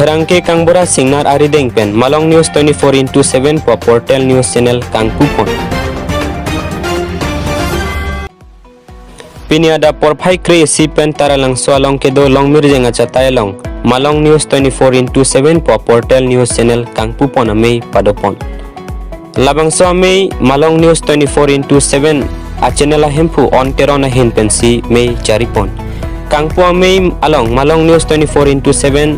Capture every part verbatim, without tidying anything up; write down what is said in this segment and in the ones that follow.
Pherangke Kangbura Singnar arideng pen Malong News twenty-four into seven pu portal news channel kangpupon. Pini adap porphai kre-isi pen Taralangso along kedo Longmirjeng achatai along Malong News twenty-four into seven pu portal news channel kangpupon amei padopon. Labangso amei Malong News twenty-four into seven a channel ahemphu On Teron ahin pensi mei charipon. Kangpu amei along Malong News twenty-four into seven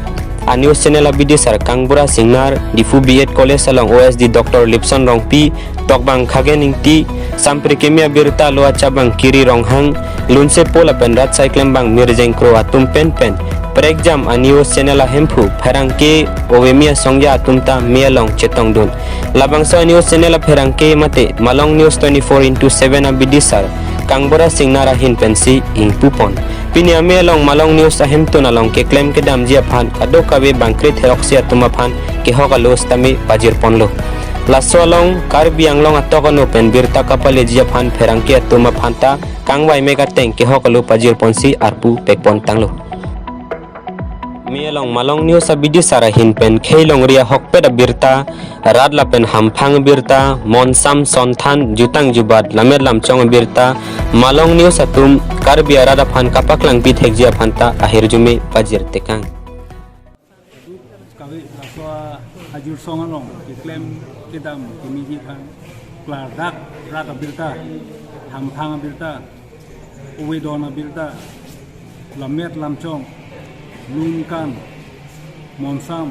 a news channel abidisar Kangbura Singnar, Diphu B Ed College along O S D Doctor Lipson Rongpi, tokbang Khagen Ingti, Samprikimi abirta lo achabang Kiri Ronghang, Lunse Pol lapen rat saiklembang Mirjeng Kro atum penpen prekjam a news channel ahemphu pherangke ovemi asongja atum ta mei along chetongdun. Labangso a news channel apherangke mate Malong News twenty-four into seven abidisar Kangbura Singnar ahin pensi ingpupon. Pini amei along Malong News ahemtun along keklem kedamji aphan kadokave bangkre theroksi atum aphan kehok alo sitame pajirponlo. Laso along Karbi Anglong atok anu pen birta kapaleji aphan pherangke atum aphan ta kangvai mek ateng kehok alo pajirponsi arpu pekpon tanglo. Mei along Malong News abidisar ahin pen khei longri ahokpet abirta, rat lapen hamphang abirta, monsam sonthan, jutang jubat, lammet lamchong abirta, Malong News atum Karbi arat aphan kapaklangpi thekji aphan ta ahirjume pajir tekang. Kave laso ajirsong along keklem kedam kemeji aphan klardak rat abirta, hamphang abirta, ovedon abirta, lammet lamchong, lun kan, monsam,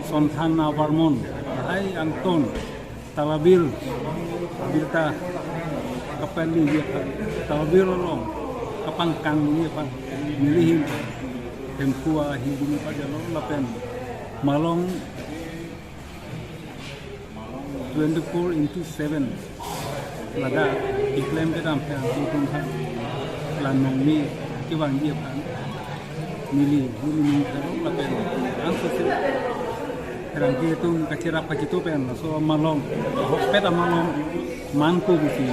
sonthan avarmon, lahai angton, talabil abirta kapali aphan, talabil along kapangkangji aphan neli ahin hemphu ahin dumi pajalo lapen Malong twenty-four into seven ladak keklem kedam pherangke atum aphan la nongni kevangji aphan neli neli ning karo lapen angsose pherangke atum kacherap kachito pen laso Malong ahokpet amalong manpo pusi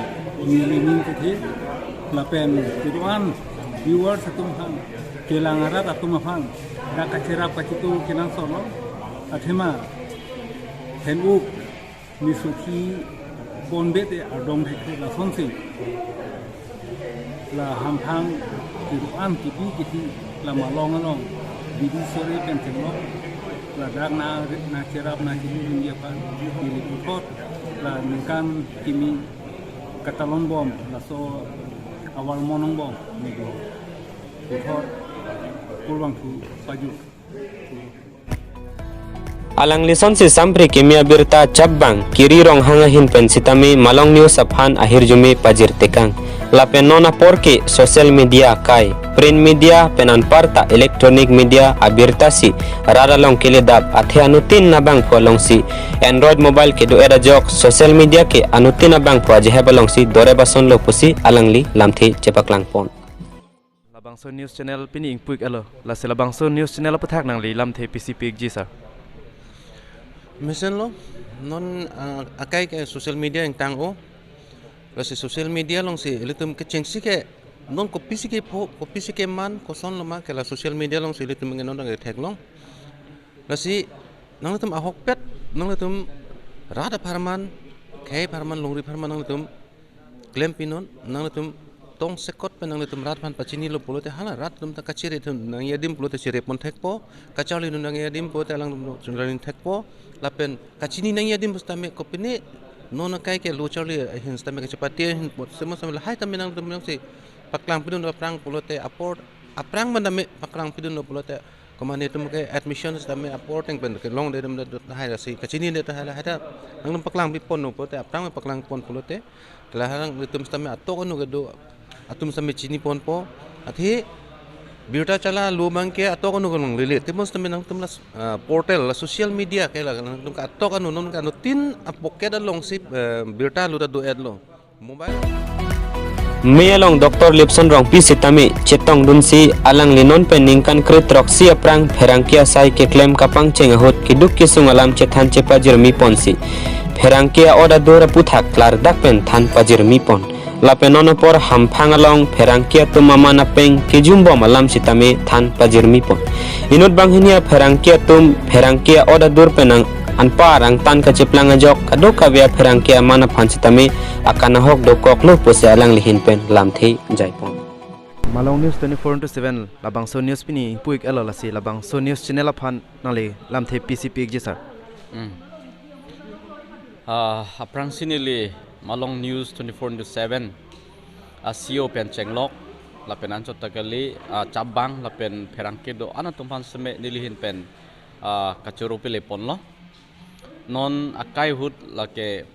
neli ning kethe lapen kedo-an viewers atum aphan kelang arat atum aphan dak kacherap kachito kenangsot lo athema hen-uk nisukhi ponbete ardom thekthek lasonsi la hamphang kedo-an kipi kithi la Malong along bidi sore pen theklong ladak na na cherap na chini ringji aphan neli puthot la ningkan kimi katalon bom laso avarmon angbong neli puthot kurvangthu pajut. Alangli sonsi Samprikimi abirta chabang Kiri Ronghang ahin pen sitame Malong News aphan ahirjume pajir tekang. Lapen non apor ke social media akai, print media pen anparta electronic media abirta si rat along keledap athe anuttin abangphu alongsi Android mobile kedo-et ajok social media ke anuttin abangphu ajehep alongsi dorep asonlo pusi alangli lamthe chepaklangpon. Labangso news channel pini ingpu-ik-etlo. Lasi labangso news channel aputhak nangli lamthe pisi pi-ikji sir? Mesenlo, non, ah, akai ke social media ingtang-o. Lasi social media alongsi ilitum kechengsi ke non kopisi kepho, kopisi keman, kosonlo ma ke la social media alongsi ilitum ke non theklong. Lasi nanglitum ahokpet, nanglitum rat apharman, khei apharman, longri apharman nanglitum klempinon, nanglitum tongsekot pen nanglitum rat aphan pachinilo pulote hala rat atum ta kachere atum nangji adim pulote cherepon thekpo, kacharli nangji adim pulote alangtum chunrani thekpo, lapen kachini nangji adim sitame kopine non akai ke lo charli ahin sitame kachepate ahin po, sema sema lahai tame nanglitum nangsi paklangpidun aphrang pulote apor aphrang mandame paklangpidun pulote komane atum ke admission sitame apor teng pen kelongde atum ta hai lasi kachinide ta hai la hai ta nanglitum paklangpiponpo te aphrang paklangpon pulote la harang atum sitame atok anu kedo atum sitame chiniponpo athe birta chala lo abang ke atok anu kelong lele temo sitame nangtum la, ah, portal la social media ke la nangtum ke atok anu non ke anuttin a-pocket alongsi, eh, birta lo ta do-etlo. Mobile. Mei along Doctor Lipson Rongpi sitame chetongdunsi alangli non pen ningkan kre-throksi aphrang pherangke asai keklem kapangcheng ahut keduk kesung alam chethan chepajirmiponsi pherangke a-order aputhak klardak pen than pajirmipon. lapen non apor hamphang along pherangke atum aman apeng kejumbom alam sitame than pajirmi pon. Inut banghini apherangke atum pherangke a-ot adur pen nang anpar angtan kacheplang ajok kadokave apherangke aman aphan sitame akanahok dokoklo pusi alangli ahin pen lamthe jaipon. Malong News twenty-four into seven labangso news pini ingpu-ik-etlo, lasi labangso news channel aphan nangli lamthe pisi pi-ikji sir. Hmm. Ah, aphrangsi neli Malong News twenty-four into seven a-C E O pen chenglok lapen anchot ta kali, ah, chabang lapen pherangke do-an atum aphan seme neli ahin pen, ah, kachoro pele ponlo. Non akai ahut lake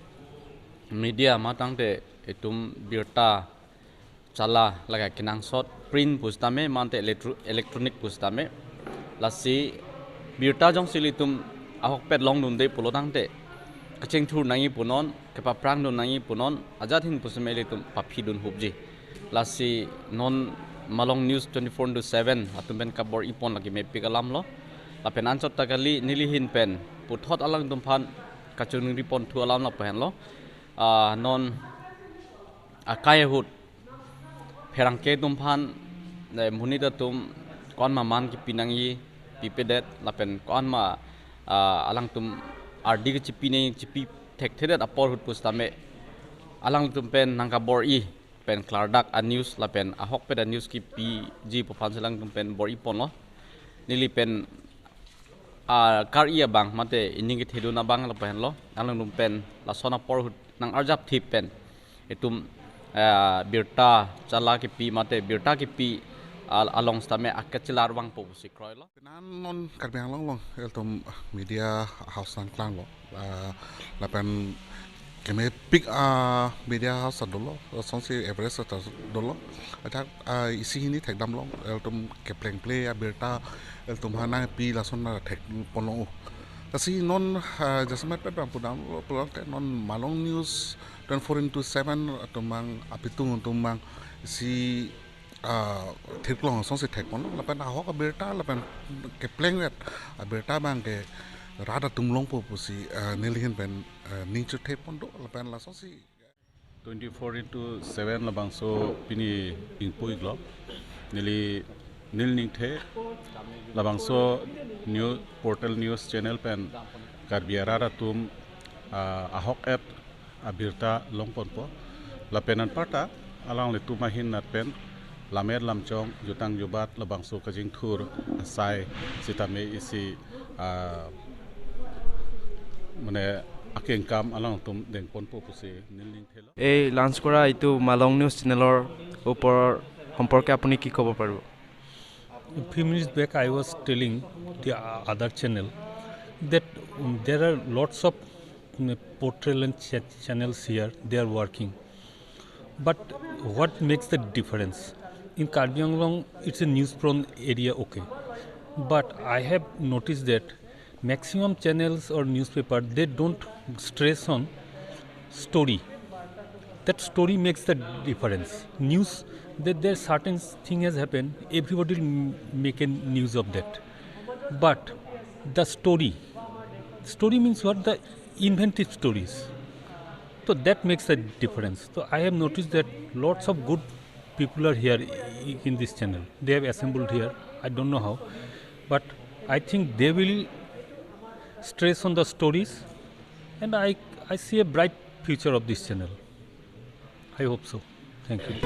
media ma tangte itum birta chala lake kenangsot print pusitame mate electro-, electronic pusitame. Lasi birta jongsi ilitum ahokpet longdunde pulo tangte kachingthur nangji punon, kepaphrangdun nangji punon, ajat ahin pusitame ilitum paphidun hupji. Lasi non Malong News twenty-four into seven atum pen kabor-i pon lake mepik alamlo. Lapen anchot ta kali neli ahin pen puthot alangtum aphan kachiningri ponthu alam lapu henlo. Ah, non akai ahut pherangke atum aphan, eh, monit atum ko-an ma man kepi nangji, pipedet lapen ko-an ma, ah, alangtum ardi kechepi nangji, chepi thekthedet apor ahut pusitame alangtum pen nangkabor-i pen klardak a-news lapen ahokpet a-news kepiji pu aphansi alangtum pen bor-i ponlo. Neli pen akar-i abang mate ining kethedun abang lapu henlo. Alangtum pen lason apor ahut nang-arjap thip pen itum, ah, birta chala kepi mate birta kepi al-, along sitame akechelar vangpo pusi kroilo. Penang non Karbi Anglong along ilitum media house nangklanglo. Ah, lapen kemepik a-media house dolo, lasonsi average ta dolo. Ajak, ah, isi hini thekdamlong, ilitum keplengple abirta ilitum aphan nangpi lason na thek ponlong-o. Lasi non, ah, jasemet pet bang pudamlo pulote non Malong News twenty-four into seven atum abang apitung atum abang isi, ah, theklong asonsi thek ponlo, lapen ahok abirta lapen keplengvet abirta abangke rat atum longpo pusi, ah, neli ahin pen, ah, ning chothe pon do, lapen lasonsi. Twenty-four into seven labangso pini ingpu-iklo. Neli, neli ningthe labangso news portal, news channel pen Karbi arat atum, ah, ahok-et abirta long ponpo. Lapen anparta alanglitum ahin nat pen lam-et lamchong, jutang jubat labangso kachingthur asai sitame isi, ah, mane akengkam alangtum deng ponpo pusi neli ningthelo. এই লঞ্চ কৰা এইটো মালং নিউজ চেনেলৰ ওপৰৰ সম্পৰ্কে আপুনি কি ক'ব পাৰিব? A few minutes back, I was telling the, uh, other channel that, um, there are lots of, um, portal and cha-, channels here, they are working. But what makes the difference? In Karbi Anglong, it's a news-prone area, okay. But I have noticed that maximum channels or newspaper, they don't stress on story. That story makes the difference. News, that there certain thing has happened, everybody will m-, make a news of that. But the story, story means what? The inventive stories. So that makes a difference. So I have noticed that lots of good people are here i-, in this channel. They have assembled here. I don't know how, but I think they will stress on the stories, and I, I see a bright future of this channel. I hope so. Thank you.